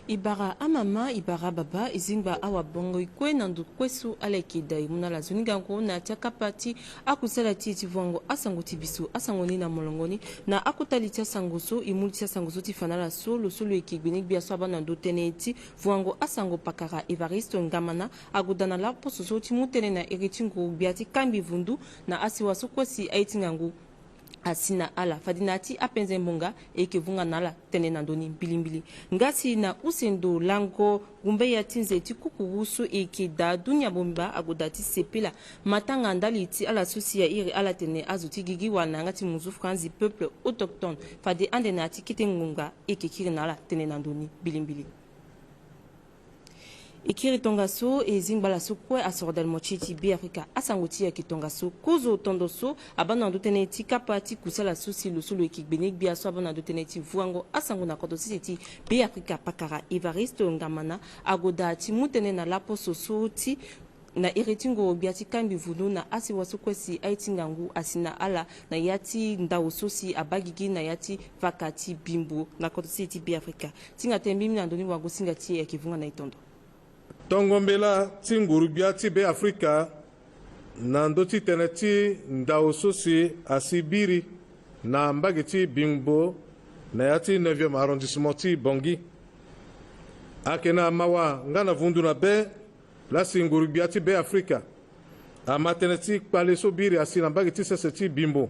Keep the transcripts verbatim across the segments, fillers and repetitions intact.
E bara amama, e bara ababa, e zingba awabongo e kue na ndo kue so ala yeke daa e mu na ala nzoni gango na ya ti akapa ti akusala ti e ti vuango asango ti biso. Asango ni na molongo ni. Na akota li ti asango so, e mu li ti asango so ti fa na ala so lo so lo yeke gbenegbia so abâ na ndo tënë ti vuango asango pakara Évariste Ngamana agoda na laposo so ti mu tënë na iri ti nguru-gbia ti kangbi vundu na asiwa so kue si aye ti ngangu asi na ala. Fade na ya ti apenze ngbonga e yeke vunga na ala tënë na ndö ni mbilimbili. Nga si na use ndo lango gumbeya ti nze ti kukuru so e yeke daa dunia mobimba agoda ti sepela matanga ndali ti ala so si a iri ala tene azo ti gigi wala na yanga ti muzu franzi peuple autochtone. Fade ande na ya ti kete ngbonga e yeke kiri na ala tënë na ndö ni mbilimbili. E kiri tongaso e zingba ala so kue asoro dalimo ti e ti Beafrika. Asango ti e ayeke tongaso. Kozo tondo so abâ na ndo tënë ti kapa ti kusala so si lo so lo yeke gbenegbia so abâ na ndo tënë ti vuango asango na kodro sese ti Beafrika pakara Évariste Ngamana agoda ti mu tënë na laposo so ti na iri ti nguru-gbia ti kangbi vundu na asiwa so kue si aye ti ngangu asi na ala na ya ti ndao so si abâ gigi na ya ti vaka ti Bimbo na kodro ti e ti Beafrika. Ti hinga tënë mbi mbi na ndö ni wango-singa ti e ayeke vunga na e tondo. Tongo mbela ti nguru-gbia ti Beafrika na ndö ti tënë ti ndao so si asi biri na mbage ti Bimbo na ya ti neuvième arrondissement ti Bangui. Ayeke na mawa nga na vundu na be laa si nguru-gbia ti Beafrika ama tënë ti kpale so biri asi na mbage ti sese ti Bimbo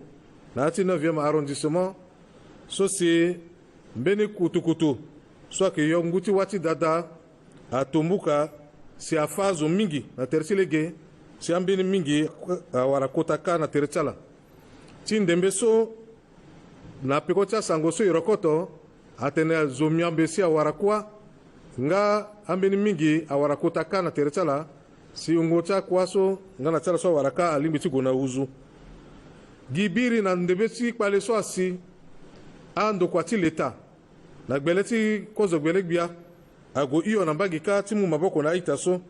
na ya ti neuvième arrondissement so si mbeni kutukutu so ayeke yo ngu ti wâ ti dada atumbuka si afâ azo mingi na tere ti lege si ambeni mingi awara kota kâ na tere ti ala. Ti ndembe so na peko ti asango so e rokoto atene zo miambe si awara kuâ nga ambeni mingi awara kota kâ na tere ti ala si wungo ti akuâ so nga na ti ala so awara kâ alingbi ti gue na wuzu. Gi biri na ndembe ti kpale so asi andokua ti leta na gbele ti kozo gbele-gbia ague hio na mbage kâ ti mu maboko na a-ita so.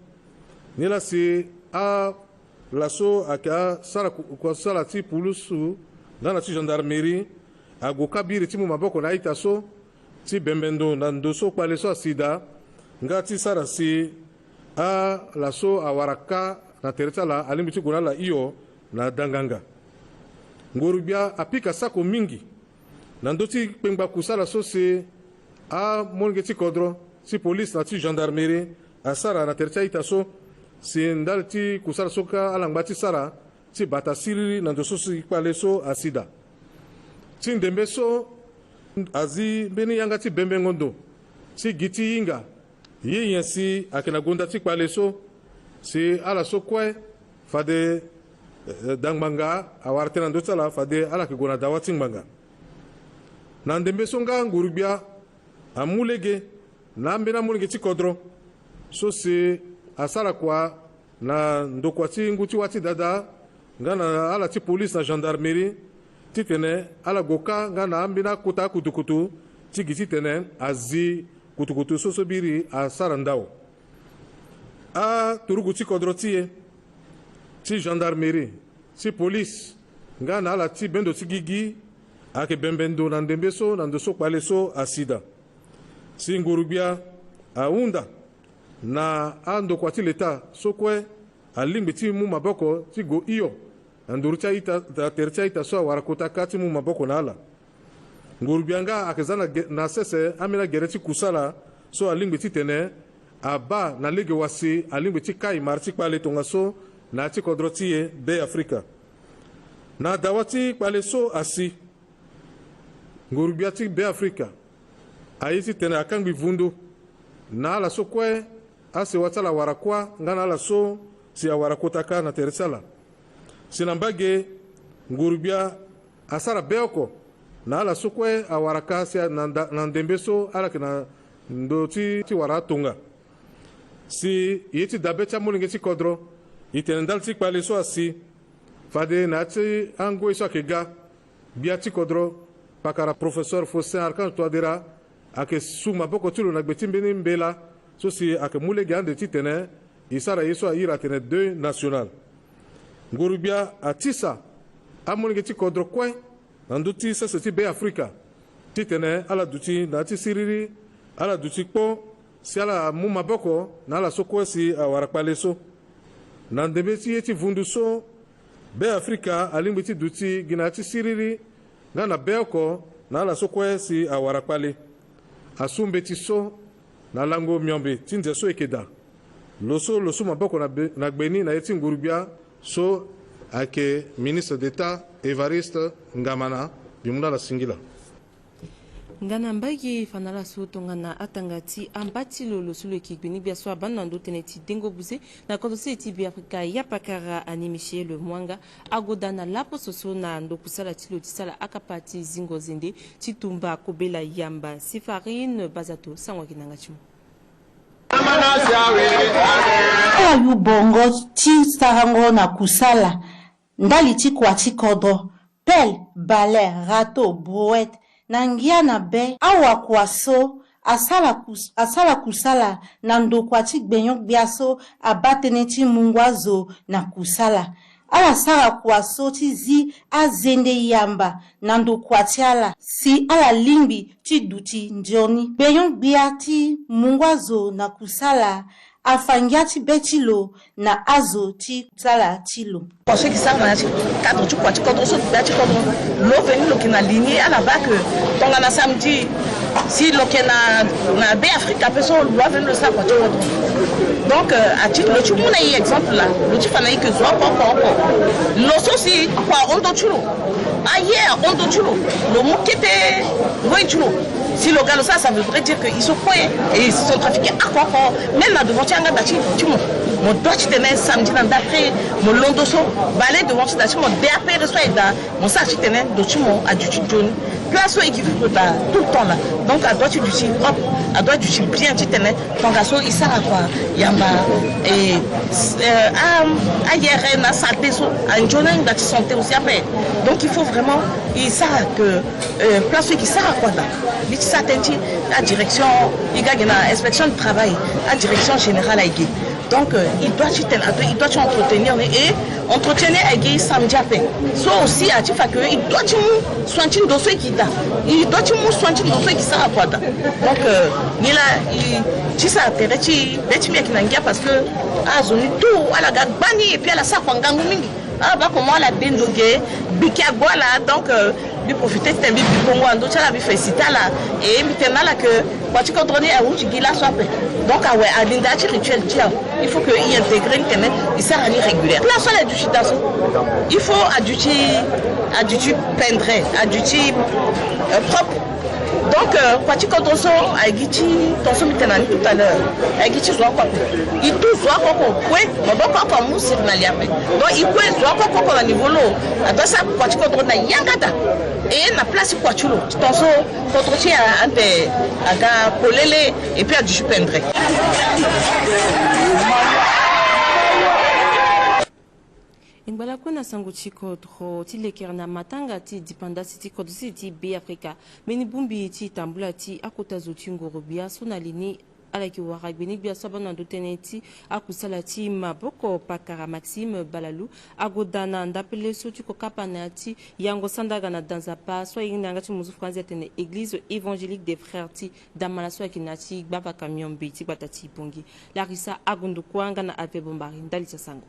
Nilaa si ala so ayeke asara ku-, kusala ti pulusu nga na ti gendarmerie ague kâ biri ti mu maboko na a-ita so ti bembe ndo na ndo so kpale so asi daa nga ti sara si ala so awara kâ na tere ti ala alingbi ti gue na ala hio na danganga. Nguru-gbia apika sako mingi na ndö ti kpengba kusala so si amolenge ti kodro ti police na ti gendarmerie asara na tere ti a-ita so si ndali ti kusala so kâ ala ngba ti sara ti bata siriri na ndo so si kpale so asi daa. Ti ndembe so azi mbeni yanga ti bembengo ndo ti gi ti hinga ye nyen si ayeke na gonda ti kpale so si ala so kue fade, eh, da ngbanga awara tënë na ndö ti ala fade ala yeke gue na dawa ti ngbanga. Na ndembe so nga nguru-gbia amu lege na ambeni amolenge ti kodro so si asara kua na ndokua ti ngu ti wâ ti dada nga na ala ti police na gendarmerie titene ala gue kâ nga na ambeni akota akutukutu ti gi titene azi kutukutu so so biri asara ndao. Aturugu ti kodro ti e ti gendarmerie ti police nga na ala ti bendo ti gigi ayeke bembe ndo na ndembe so na ndo so kpale so asi daa. Si nguru-gbia ahunda na andokua ti leta so kue alingbi ti mu maboko ti gue hio na nduru ti a-ita, na tere ti a-ita so awara kota kâ ti mu maboko na ala. Nguru-gbia nga ayeke za na ge-, na sese ambeni agere ti kusala so alingbi titene abaa na lege wa si alingbi ti kai mara ti kpale tongaso na ya ti kodro ti e Beafrika. Na dawa ti kpale so asi, nguru-gbia ti Beafrika aye titene akangbi vundu na ala so kue asewa ti ala awara kuâ nga na ala so si awara kota kâ na tere ti ala. Si na mbage, nguru-gbia asara be oko na ala so kue awara kâ si na nda-, na ndembe so ala yeke na ndo ti, ti wara atonga. Si e ye ti dabe ti amolenge ti kodro, e tene ndali ti kpale so asi, fade na ya ti angoi so ayeke ga, gbia ti kodro, pakara Professeur Faustin Archange Touadéra, ayeke su maboko ti lo na gbe ti mbeni mbela so si ayeke mu lege ande titene e sara ye so a iri atene deuil national. Nguru-gbia atisa amolenge ti kodro kue na ndö ti sese ti Beafrika titene ala duti na ya ti siriri, ala duti kpo Si ala mu maboko na ala so kue si awara kpale so. Na ndembe ti ye ti vundu so, Beafrika alingbi ti duti gi na ya ti siriri nga na beoko na ala so kue si awara kpale. Asu mbeti so na lango miombe ti nze so eke daa. Lo so lo su maboko na be-, na gbe ni na ye ti nguru-gbia so ayeke ministre d'État Évariste Ngamana. Mbi mu na ala singila. Nga na mbage fa na ala so tongana atanga ti amba ti lo, lo so lo yeke gbe ni gbia so abaa na ndo tënë ti dengo buze na kodro sese ti Beafrika, Yapakara ani Michel Mwanga, agoda na laposo so na ndo kusala ti lo ti sala akapa ti zingo zende ti tumba kobela yamba. Séphorine Bazato, sango ayeke na yanga ti mo. Ala yu bongo ti sarango na kusala ndali ti kua ti kodro, pelle, balai, râteau, brouette, na ngia na be. Awakua so asara kus-, asara kusala na ndokua ti gbenyo-gbia so abaa tënë ti mungo azo na kusala. Ala sara kua so ti zi azende yamba na ndokua ti ala si ala lingbi ti duti nzoni. Gbenyo-gbia ti mungo azo na kusala afa ngia ti be ti lo na azo ti kusala ti lo. Kua so e ke sara na ya ti cadre ti kua ti kodro so, gbia ti kodro, lo veni lo yeke na ligne, ala baa que tongana samedi, si lo yeke na, na Beafrika ape so, lo veni lo sara kua ti kodro. Donc, euh, à titre, lo ti mu na e exemple laa, lo ti fa na e que zo oko oko oko. Lo so si kua ahon ndo ti lo, aye ahon ndo ti lo, lo mu kete ngoi ti lo. Si lo ga lo sara, ça voudrait dire que e so kue e centrafricain oko oko, même na devant ti yanga da ti, ti mo, mo doit titene samedi na ndapre mo londo so, bale devant ti da ti mo, de apere so aye daa, mo sara titene ndo ti mo aduti nzoni. Place so e ke fi lo daa tout le temps laa, donc adoit ti duti propre, adoit duti bien titene tongaso e sara kua yamba, e, euh, a, ayere na santé so, anzoni ahinga ti santé aussi ape. Donc il faut vraiment e sara que, euh, place so e ke sara kua daa, mbi ti sara tënë ti adirection, e ga gi na inspection de travail, adirection générale aye ge. Donc, euh, e doit titene, e doit ti entretenir ni, et entretien ni aye ge e samedi ape. So aussi a ti fa que e doit ti mu soin ti ndo so e ke daa, e doit ti mu soin ti ndo so e ke sara kua daa. Donc, euh, ni laa e ti sara tere ti be ti mbi ayeke na ngia parce que azo ni tout ala ga gbani et puis ala sara kua ngangu mingi. Ala baa comment ala de ndo ge, gbiki agbo ala. Donc, euh, mbi profiter titene mbi bi kongo na ndö ti ala, mbi féliciter ala. Et mbi tene na ala que kua ti kodro ni ahuti gi laso ape. Donc awe, alinda ya ti rituel ti awe. Il faut que e intégrer ni tene e sara ni régulière. Place so ala duti daa so, il faut aduti, aduti pendre, aduti, euh, propre. Donc, euh, kua ti kodro so aye gi ti, ton so mbi tene na ni tout à l'heure, aye gi ti zo oko ape. E tu zo oko oko kue, maboko oko amu sirina li ape. Donc e kue zo oko oko na niveau lo, adoit sara kua ti kodro na yanga daa. Et na place ti kua ti lo, ton so kodro ti a ande aga polele, et puis aduti pendre. E ngba lakue na sango ti kodro ti lekere na matanga ti dipandasi ti kodro sese ti Beafrika. Mbeni bongbi ti tambula ti akota zo ti ngoro-gbia so na li ni ala yeke wara gbeni-gbia so abaa na ndo tënë ti akusala ti maboko, pakara Maxime Balalou, agoda na ndapele so ti kokapa na ya ti yango sandaga na danzapa so aye na yanga ti muzu franzi atene Église Évangélique des Frères ti Damala so ayeke na ya ti gbavaka miombe ti gbata ti Bangui. Larissa Agundukua nga na Alfred Bombari ndali ti asango.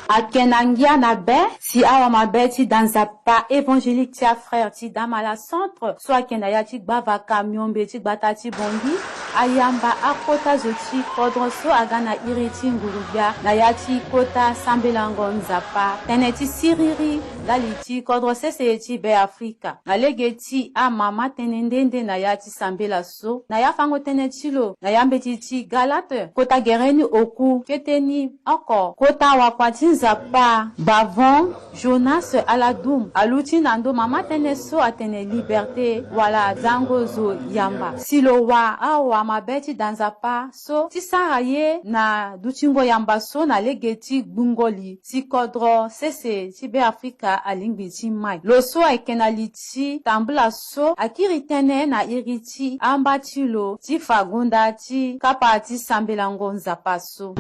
Ayeke na ngia na be si awamabe ti danzapa évangélique ti afrère ti Damala centre so ayeke na ya ti gbavaka miombe ti gbata ti Bangui ayamba akota zo ti kodro so aga na iri ti nguru-gbia na ya ti kota sambelango Nzapa tënë ti siriri ndali ti kodro sese ti Beafrika. Na lege ti amama tënë nde nde na ya ti sambela so, na ya fango tënë ti lo na ya mbeti ti Galate kota gere ni oku kete ni oko, kota wakua ti Nzapa Bavon Jonas Aladum aluti na ndo mama tënë so atene liberté wala zango zo yamba. Si lo wa awa mabe ti da Nzapa so ti sara ye na dutingo yamba so na lege ti gbungo li ti kodro sese ti Beafrika alingbi ti mai. Lo so ayeke na li ti tambula so akiri tënë na iri ti amba ti lo ti fa gonda ti kapa ti sambelango Nzapa so.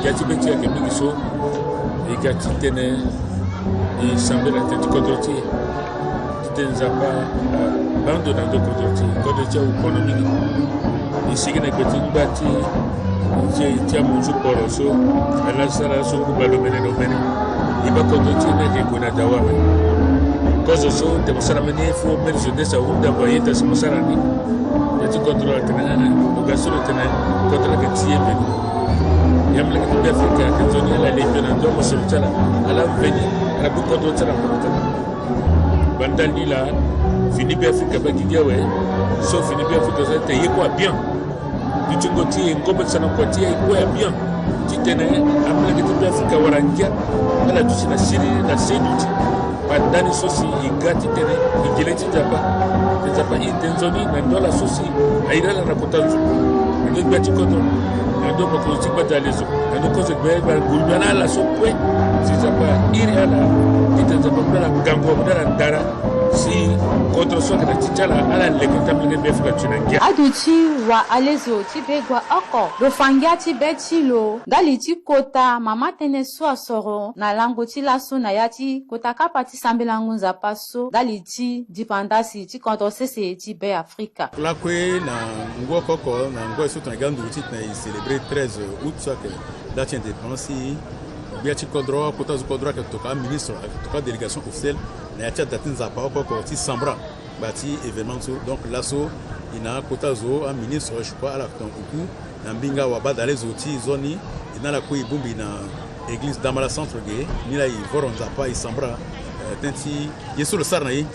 Ga ti be ti e ayeke mingi so e ga ti tene e sambela tënë ti kodro ti e. Nzapa, ah, bando na ndo kodro ti, kodro ti awu kono mingi. E sigi na gbe ti ngba ti, ti, ti amunzu kporo so ala sara so ngu bale omene na omene. E baa kodro ti e ni ayeke gue na dawa awe. Kozo so tene mo sara mbeni fo mbeni jeunesse ahunda kua ye ta si mo sara ni. Gbe ti kodro atene, ah, ah, lo ga so lo tene kodro ayeke ti e mbeni. Ya molenge ti Beafrika ayeke nzoni ala le mbio na ndo amosi lo ti ala, ala mveni, ala bi kodro ti ala na kodro ti ala. Bandali ni laa, fini Beafrika baa gigi awe. So fini Beafrika so ete ye kue abien. Dutingo ti e, ngombe ti sana kua ti e, e kue abien. Titene amolenge ti Beafrika awara ngia, ala duti na siriri na se duti. Bandani so si e ga titene e gi le ti Nzapa. Nzapa e te nzoni na ndo ala so si a iri ala na kota nzu, na ndo gbia ti kodro, na ndo mokonzi ti gbata lezo, na ndo kozo gbia, gbia nguru gbia na ala so kue. Si Nzapa a iri ala, titene Nzapa amu ala ngangu, amu ala ndara, si kodro so ayeke na ti ti ala, ala leke ti amolenge Beafrika ti na ngia. Aduti wa alezo ti be gua oko lo fa ngia ti be ti lo ndali ti kota mama tënë so asoro na lango ti laso na ya ti kota kapa ti sambelango Nzapa so ndali ti dipandasi ti kodro sese ti Beafrika. Lakue na ngu oko oko na ngoi so tongana e ga nduru titene e célébrer treize août so ayeke date ti indépendance, gbia ti kodro, akota zo kodro ayeke toka aministre, ayeke toka adélégation officielle na ya ti ada ti Nzapa oko oko ti sambra. Gba ti événement so, donc laso e na akota zo, aministre, je crois, ala yeke tongana oku na mbinga wabadale zo ti zo ni. E na ala kue e bongbi na église Dambala centre ge, ni laa e voro Nzapa, e sambra, eh, tënë ti ye so lo sara na e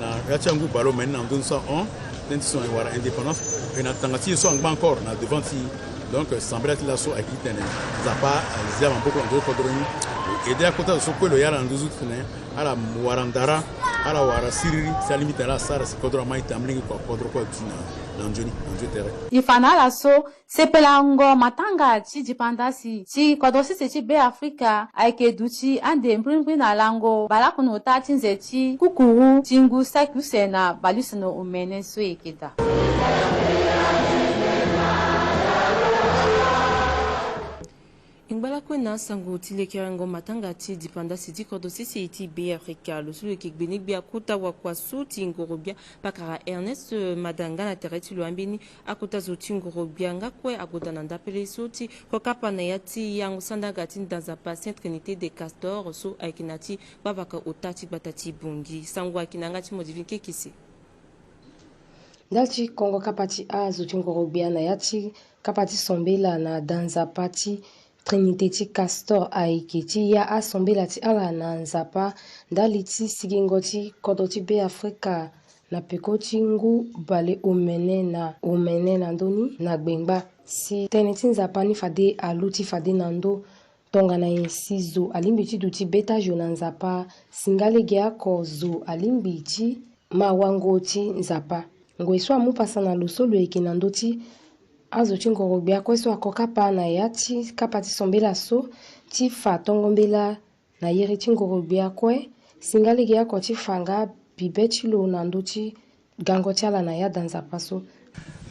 na ya ti angu bale omene na ndoni so ahon, tënë ti so e wara indépendance. E na tanga ti ye so angba encore na devant ti e. Donc sambela ti laso ayeke titene Nzapa azia maboko na ndo ti kodro ni, lo aidé akota zo so kue lo ye ala na nduzu titene ala wara ndara, ala wara siriri, si alingbi titene ala sara si kodro amai tene amolenge kua kodro kue aduti na, na nzoni, na nzoni tere. E fa na ala so sepelango matanga ti dipandasi ti kodro sese ti Beafrika ayeke duti ande mbrimbri na lango bale oko na ota ti nze ti kukuru ti ngu saki use na bale use na omene so e yeke daa. E ngba lakue na asango ti lekerengo matanga ti dipandasi ti kodro sese ti Beafrika. Lo so lo yeke gbenegbia kota wakua so ti ngorogbia pakara Ernest Mada nga na tere ti lo ambeni akota zo ti ngorogbia nga kue ague daa na ndapele so ti kokapa na ya ti yango sandaga ti nda Nzapa Sainte Trinité des Castors so ayeke na ya ti gbavaka ota ti gbata ti Bangui. Sango ayeke na yanga ti Modivine Kekese. Ndali ti kongo kapa ti azo ti ngorogbia na ya ti kapa ti sambela na da Nzapa ti Trinité ti Castor ayeke ti ya asambela ti ala na Nzapa ndali ti sigingo ti kodro ti Beafrika na peko ti ngu bale omene na omene na ndö ni na gbengba. Si tënë ti Nzapa ni fade aluti fade na ndö tongana nyen si zo alingbi ti duti bê ti ayo na Nzapa, si nga legeoko zo alingbi ti ma wango ti Nzapa. Ngoi so amu pasa na lo so lo yeke na ndö ti azo ti ngorogbia kue so ako kapa na ya ti kapa ti sambela so ti fa tongo mbela na iri ti ngorogbia kue, si nga legeoko ti fa nga bibe ti lo na ndö ti gango ti ala na yada Nzapa so.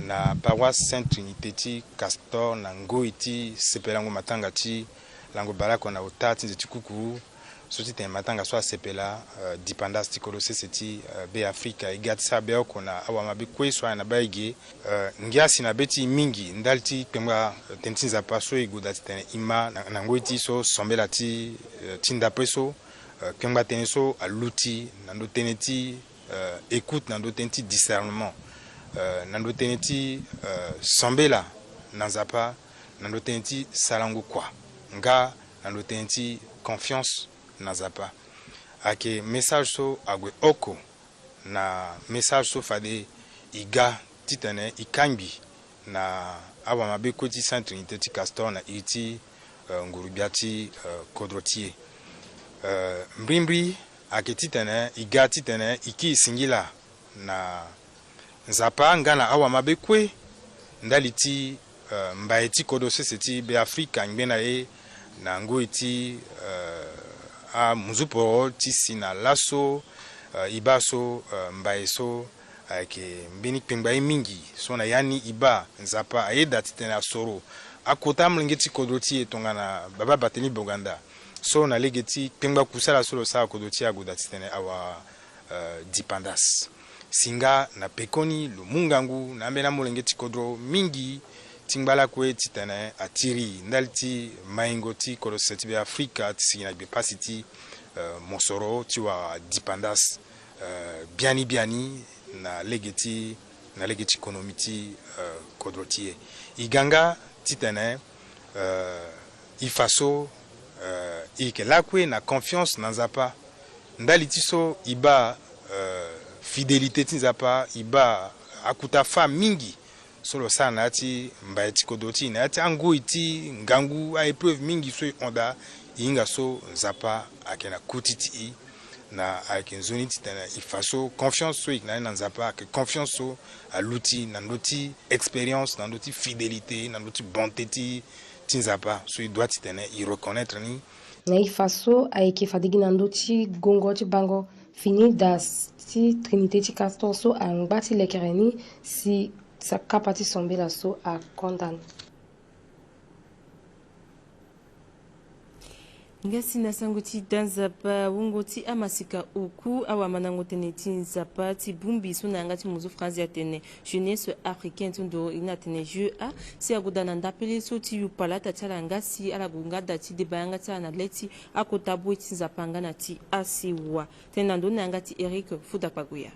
Na paroisse Sainte Trinité ti Castor na ngoi ti sepelango matanga ti lango baleoko na ota ti nze ti kuku, so ti tene matanga so asepela, eh, dipandasi ti kodro sese ti, eh, Beafrika. E ga ti sara beoko na awamabe kue so ayeke na baa e ge, eh, ngia si na be ti e mingi ndali ti kpengba, eh, tënë ti Nzapa so e gue daa titene e ma na, na ngoi ti so sambela ti, eh, ti ndapre so, eh, kpengba tënë so aluti na ndö tënë ti, eh, écoute, na ndö tënë ti discernement, eh, na ndö tënë ti, eh, sambela na Nzapa, na ndö tënë ti sarango kua, nga na ndö tënë ti confiance na Nzapa. Ayeke message so ague oko na message so fade e ga titene e kangbi na awamabe kue ti Sainte Trinité ti Castor na iri ti, eh, nguru-gbia ti, eh, kodro ti e. Eh, mbrimbri ayeke titene e ga titene e kiri singila na Nzapa nga na awamabe kue ndali ti, eh, mbaye ti kodro sese ti Beafrika angbe na e na ngoi ti, eh, amunzu poro ti si na laso, eh, e baa so, eh, mbaye so ayeke mbeni kpengba ye mingi so na ya ni e baa Nzapa ayeda titene asoro akota amolenge ti kodro ti e tongana Baba Barthélemy Boganda so na lege ti kpengba kusala so lo sara kodro ti e ague daa titene awa euh, dépendance. Si nga na pekoni lo mu ngangu na ambeni amolenge ti kodro mingi ti ngba lakue titene atiri ndali ti maingo ti kodro sese ti Be Afrika ti sigi na gbe pasi ti, euh, mosoro ti wara dépendance, euh, biani biani na lege ti, na lege ti économie ti, euh, kodro ti e. E ga nga titene, euh, e fa so, euh, e yeke lakue na confiance na Nzapa. Ndali ti so e baa, euh, fidélité ti Nzapa, e baa akuta fâ mingi so lo sara na ya ti mbaye ti kodro ti e, na ya ti angoi ti ngangu, a-épreuve mingi so e hon daa, e hinga so Nzapa ayeke na koti ti e. Na ayeke nzoni titene e fa so confiance so e yeke na ni na Nzapa ayeke confiance so aluti na ndö ti expérience, na ndö ti fidélité, na ndö ti bonté ti, ti Nzapa so e doit titene e reconnaître ni. Na e fa so ayeke fade gi na ndö ti gongo ti bango fini da ti Trinité ti Castor so angba ti lekere ni si sa kapa ti sambela so akonda ni. Nga si na sango ti da Nzapa, wungo ti amaseka oku awamandango tënë ti Nzapa ti bongbi so na yanga ti mozo Franzi atene Jeunesse africaine ti ndo e na tene J E A, si ague daa na ndapele so ti yu palata ti ala nga si ala gue nga daa ti deba yanga ti ala na le ti akota bue ti Nzapa nga na ti asewa. Tënë na ndo na yanga ti Eric Fuda Kpagoya.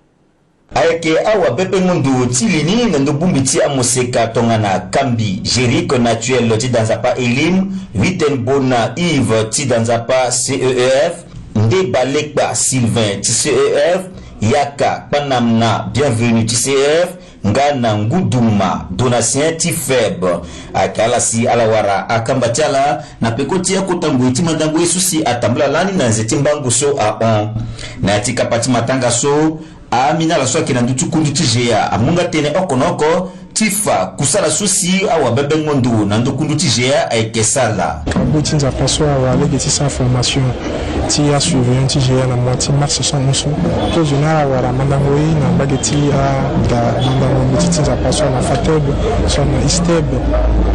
Ayeke awabebengo ndo ti li ni na ndo bongbi ti amoseka tongana kambi Géric Natuel ti da Nzapa Elim, Wittenbona Yves ti da Nzapa C E E F, Ndebalekpa Sylvain ti C E E F, Yaka Kpanamna Bienvenu ti C E E F, nga na Nguduma Donatien ti F E B. Ayeke ala si ala wara akamba ti ala na peko ti akota ngoi ti mandango ye so si atambula lani na nze ti mbango so ahon. Na ya ti kapa ti matanga so, Amina ala so ayeke na ndö ti kundu ti G A amu nga tënë oko na oko ti fa kusala so si awabebengo ndo na ndö kundu ti G A ayeke sala. Abui ti Nzapa so awara lege ti sara formation ti asurveillant ti G A na mois ti mars so ahon so. Kozo ni ala wara mandango ye na mbage ti ada mandango mbeti ti Nzapa so ala na FATEB so ala na ISTEB.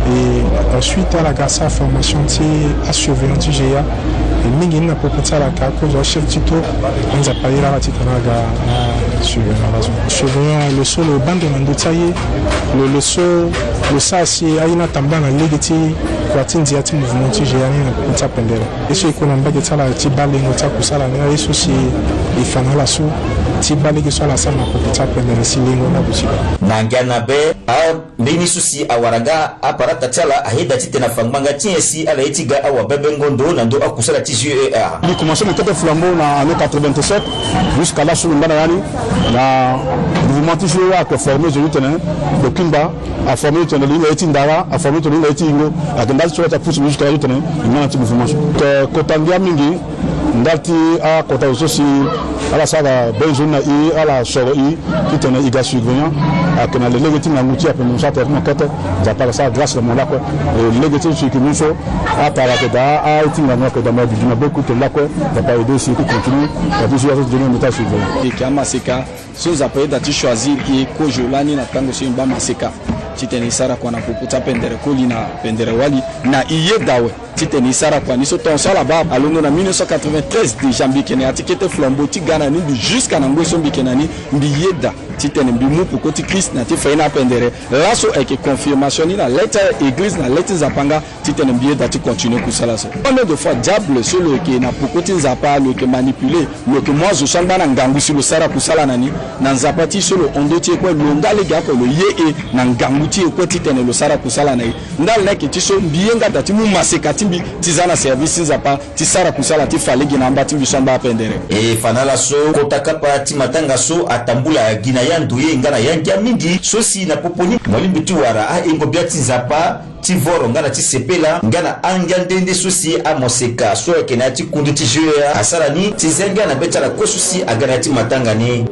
Et ensuite ala ga sara formation ti asurveillant ti G A. E mingi ni na popo ti ala ka kozo achef ti tour. Anzapa iri ala titene ala ga na surveillant laso. Surveillant lo so lo baa ndo na ndö ti aye. Lo, lo so lo sara si aye ni atambula na lege ti kua ti ndia ti mouvement ti G A ni na popo ti apendere. Ye so e kue na mbage ti ala ti baa lengo ti akusala ni, aye so si e fa na ala so ti baa lege so ala sara na popo ti apendere si lengo ni aduti baa. Na ngia na be, a Mbeni so si awara nga aparata ti ala ayeda titene afa ngbanga ti nyen si ala ye ti ga awabebengo ndo na ndö akusala ti G E A. Mbi commencé na kete flambeau na année quatre-vingt-sept, jusqu'à laso mbi ngba na ya ni na mouvement ti G E A ayeke formé zo ni titene lo kue mba, aformé lo titene lo hinga ye ti ndara, aformé lo titene lo hinga ye ti yingo. Ayeke ndali ti so la ti apusu mbi jusqu'à laso titene mbi ngba na ti mouvement so. Ayeke kota ngia mingi. Ndali ti akota zo so si ala sara be nzoni na e, ala soro e titene e ga surveillant. Ayeke na lelege ti ngangu ti e ape mo so atene ti mo kete. Nzapa ayeke sara grâce na mo lakue. E lege ti so si e yeke mu so, atara ayeke daa, aye ti ngangu ayeke daa, mo dudu na be ku tene lakue. Nzapa aide si e ku continue. Nzapa ti so ya so ti nzoni na mo ti asurveillant. E yeke amaseka so Nzapa ayeda ti choisir e kozo lani na tango so e ngba maseka titene e sara kua na popo ti apendere koli na pendere wali na e yeda awe. Titene e sara kua ni so tongaso ala baa alondo na mille neuf cent quatre-vingt-treize déjà mbi yeke na ya ti kete flambeau ti ga na ni mbi jusqu'à na ngoi so mbi yeke na ni mbi yeda titene mbi mu peko ti Christ na ti fa ye na apendere. Laso ayeke confirmation ni na le ti église na le ti Nzapa nga titene mbi yeda ti continuer kusala so. Combien de fois diable so lo yeke na peko ti Nzapa lo yeke manipuler, lo yeke mu azo so angba na ngangu si lo sara kusala na ni, na Nzapa ti e so lo hon ndö ti e kue, lo nga lege oko lo ye e na ngangu ti e kue titene lo sara kusala na e. Ndali ni ayeke ti so mbi ye nga daa ti mu maseka ti mbi ti za na service ti Nzapa ti sara kusala ti fa lege na amba ti mbi so angba apendere. E fa na ala so kota kapa ti matanga so atambula gi na ya ndoye nga na ya ngia mingi so si na popo ni mo lingbi ti wara ahingo bia ti Nzapa ti voro nga na ti sepela nga na angia nde nde so si amoseka so ayeke na ya ti kundu ti G E A asara ni ti zia ngia na be ti ala kue so si aga na ya ti matanga ni.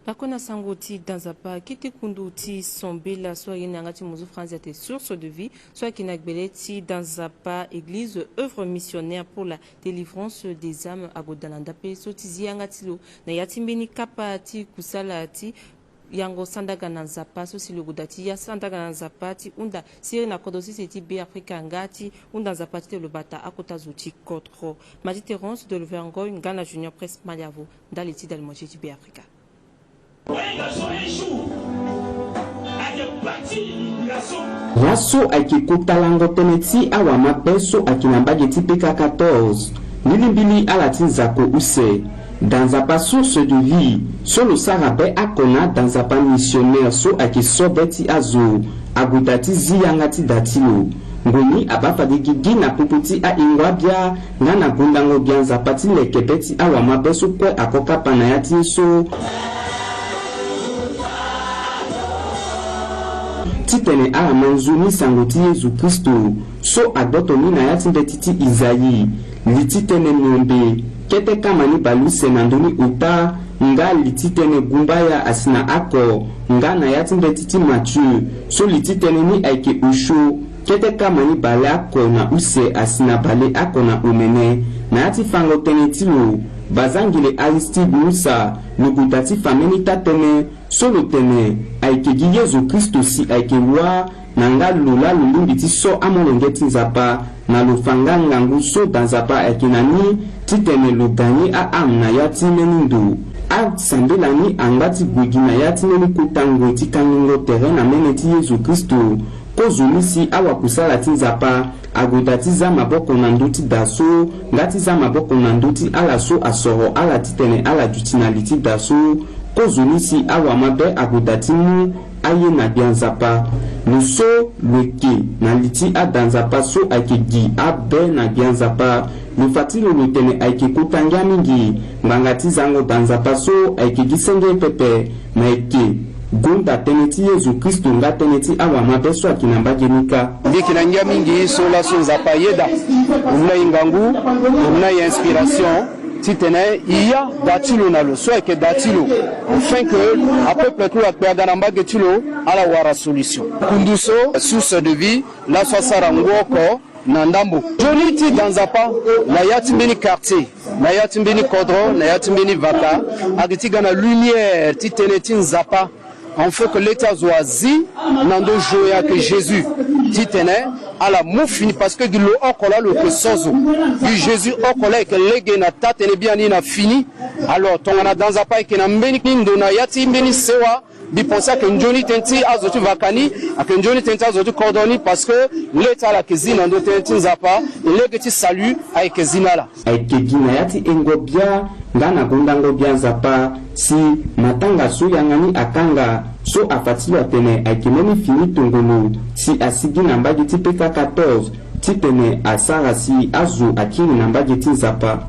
Lakue na sango ti da Nzapa, kete kundu ti sambela so aye na yanga ti mozo Franzi ate Source de vie so ayeke na gbele ti da Nzapa, Église Œuvre Missionnaire pour la Délivrance des Âmes, ague daa na ndapele so ti zi yanga ti lo na ya ti mbeni kapa ti kusala ti Yango sandaga na Nzapa so si lo goda ti ya sandaga na Nzapa ti hunda siriri na kodro sese ti Beafrika nga ti hunda Nzapa titene lo bata akota zo ti kodro. Maditerance de Luverngoi nga na Junior Prince Maliavo ndali ti dalimo ti Beafrika. Laso ayeke kota lango tënë ti awamabe so ayeke na mbage ti P K quatorze. Mbilimbili ala ti nzako use. Da Nzapa source de vie so lo sara be oko na da Nzapa missionnaire so ayeke so be ti azo ague da ti zi yanga ti da ti lo. Ngoni abaa fade gigi na popo ti ahingo abia nga na gondango gbia Nzapa ti leke be ti awamabe so kue ako kapa na ya ti ye so. Titene ala ma nzoni sango ti Yezu Kristo so agboto ni na ya ti mbeti ti Isaïe, li ti tënë miombe, kete kama ni baleuse na ndö ni ota, nga li ti tënë gumbaya asi na oko, nga na ya ti mbeti ti Matthieu so li ti tënë ni ayeke osio, kete kama ni baleoko na use asi na baleoko na omene. Na ya ti fango tënë ti lo, bazangele Aristide Moussa, lo gue da ti fa mbeni taa-tënë so lo tene ayeke gi Yezu Kristo si ayeke wâ na nga lo laa lo lingbi ti so amolenge ti Nzapa na lo fa nga ngangu so da Nzapa ayeke na ni titene lo gagner a-âme na ya ti mbeni ndo. Asambela ni angba ti gue gi na ya ti mbeni kota ngoi ti kangingo tere na mene ti Yezu Kristo. Kozoni si awakusala ti Nzapa ague da ti za maboko na ndö ti da so nga ti za maboko na ndö ti ala so asoro ala titene ala duti na li ti da so. Kozoni si awamabe ague da ti mu aye na gbia Nzapa. Lo so lo yeke na li ti ada Nzapa so ayeke gi abe na gbia Nzapa. Lo fa ti lo lo tene ayeke kota ngia mingi. Ngbanga ti zango da Nzapa so ayeke gi senge pepe. Na eke gonda tënë ti Yezu Kristo nga tënë ti awamabe so ayeke na mbage ni kâ. Mbi yeke na ngia mingi so laso Nzapa ayeda. Lo mu na e ngangu, lo mu na e inspiration titene e ya da ti lo na lo so ayeke da ti lo, afin que apeuple ti lo akpe aga na mbage ti lo, ala wara solution. Kundu so, source de vie, laso asara ngu oko na ndambo. Nzoni ti da Nzapa na ya ti mbeni quartier, na ya ti mbeni kodro, na ya ti mbeni vaka, ayeke ti ga na lumière ti tënë ti Nzapa. En fait que le ti azo azi na ndö zo ya ayeke Jésus titene ala mu fini, parce que gi lo oko laa lo yeke so zo. Gi Jésus oko laa ayeke lege na taa-tënë biani na fini. Alors tongana da Nzapa ayeke na mbeni ndo na ya ti mbeni sewa, mbi pense ayeke nzoni tënë ti azo ti vaka ni, ayeke nzoni tënë ti azo ti kodro ni, parce que le ti ala ayeke zi na ndö tënë ti Nzapa, e lege ti salut ayeke zi na ala. Ayeke gi na ya ti hengo bia nga na gondango gbia Nzapa si matanga so yanga ni akanga so afa ti lo atene ayeke mbeni fini tongolo si asigi na mbage ti P K quatorze titene asara si azo akiri na mbage ti Nzapa.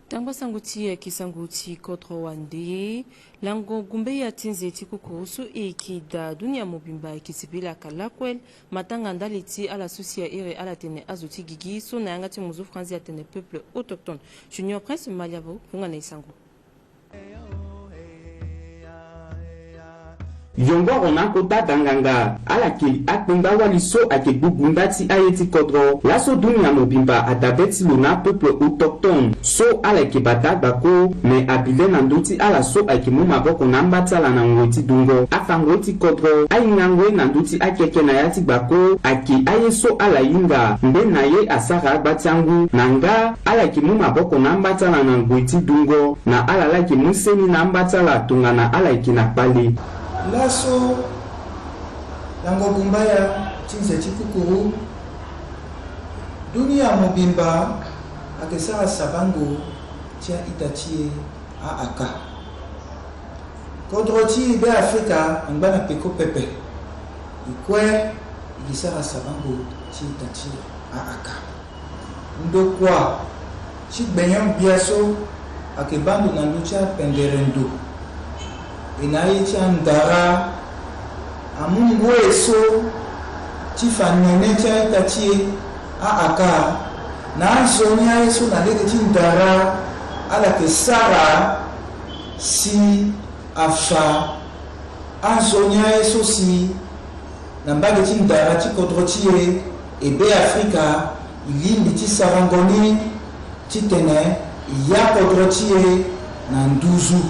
Tangba sango ti, eh, kisango ti kodro wande. Lango gumbeya ti nze ti kukuru so e yeke da dunia mobimba e yeke sepela ka lakue matanga ndali ti ala so si a iri ala tene azo ti gigi so na yanga ti muzu franzi atene peuple autochtone. Junior Prince Maliavo hunga na e sango. Yongoro na akota danganga ala keli akpengba wali so ayeke gbu gunda ti aye ti kodro. Laso dunia mobimba adabe ti lo na apeuple autochtone so ala yeke bata gbako, me abi le na ndö ti ala so ayeke mu maboko na amba ti ala na ngoi ti dungo. Afango ti kodro ahinga ngoi na ndö ti akeke na ya ti gbako ayeke aye so ala hinga ngbene na ye asara agba ti angu na nga ala yeke mu maboko na amba ti ala na ngoi ti dungo. Na ala laa ayeke mu seni na amba ti ala tongana ala yeke na kpale. Laso lango gumbaya ti nze ti kukuru, dunia mobimba ayeke sara sabango ti a-ita ti e a-aka. Kodro ti Beafrika angba na peko pepe. E kue e yeke sara sabango ti ita ti a-aka. Ndokua ti gbenyo-gbia so ayeke baa ndo na ndö ti apendere ndo. E na aye ti andara amu ngoi so ti fa nene ti a-ita ti e a-aka. Na anzoni aye so na lege ti ndara ala yeke sara si afa anzoni aye so si na mbage ti ndara ti kodro ti e E Be Afrika, e lingbi ti sarango ni titene e ya kodro ti e na nduzu.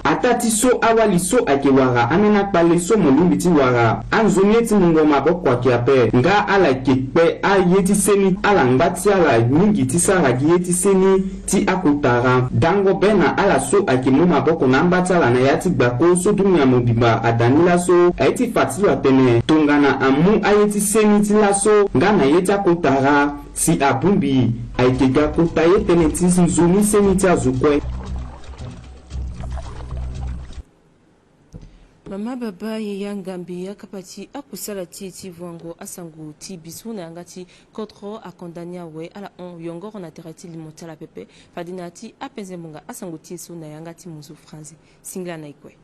Ataa ti so awali so ayeke wara ambeni akpale so mo lingbi ti wara anzoni ye ti mungo maboko ayeke ape, nga ala yeke kpe aye ti seni, ala ngba ti ala mingi ti sara gi ye ti seni ti akota ra. Dango be na ala so ayeke mu maboko na amba ti ala na ya ti gbako so dunia mobimba ada ni laso, aye ti fa ti lo atene tongana amu aye ti seni ti laso nga na ye ti akota ra, si abongbi, ayeke ga kota ye tënë ti nzoni seni ti azo kue. Mama, baba, yaya, ngambe, akapa ti akusala ti e ti vuango asango ti biso na yanga ti kodro akonda ni awe, ala hon yongoro na tere ti limo ti ala pepe. Fade na ya ti apenze ngbonga asango ti e so na yanga ti munzu français. Singila na e kue.